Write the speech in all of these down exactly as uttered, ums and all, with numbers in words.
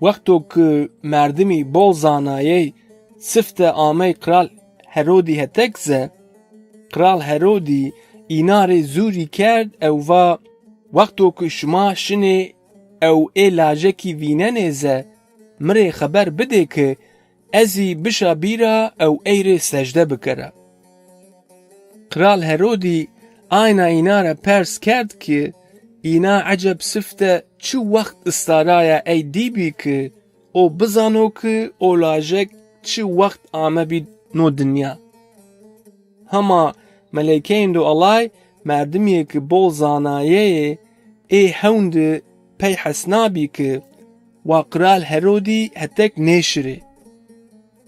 Wexto ki merdimî bol zanayey sifte amey Qral Herodî hetek ze, Qral Herodî îna rê zûrî kerd ew va, wexto ki şima şinê ew ê lajekî vînenê ze, mi rê xeber bidê ki ez zî bişa bîra ew ey rê secde bikera. Qral Herodî ayna îna ra pers kerd ki îna eceb sifte çi wext istaraya ey dîbî ki o bizano ki o lajek çi wext amebî no dinya. Hema meleykeyêndo Ellay merdimîyê ki bol zanayeyê ê hewn di pey hesnabî ki wa Qral Herodî hetek nêşirê.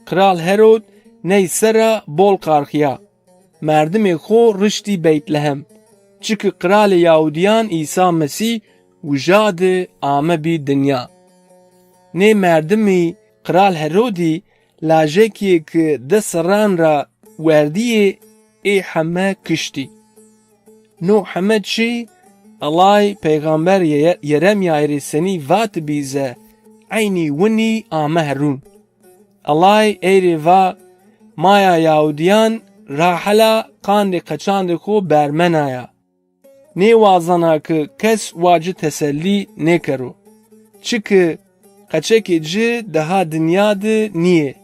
Qral Herod ney sera bol qarxîya. Merdimê xo riştî Beytlehem, çiki Qralê Yahudîyan Îsa Mesîh wija di amebî dinya. Nê merdimî Qral Herodî lajekîyê ki di serran ra werdîyê ê heme kiştî. No heme çî Ellay peyxamber Ye-, Yeremyayî rê senî vatibî ze eynî winî ame herûn. Ellay ey rê va, maya Yahudîyan Rahela qandê qeçandê xo bermenaya. Nêwazena ki kes wa ci tesellî nêkero. Çiki qeçekê ci daha dinya di nîyê.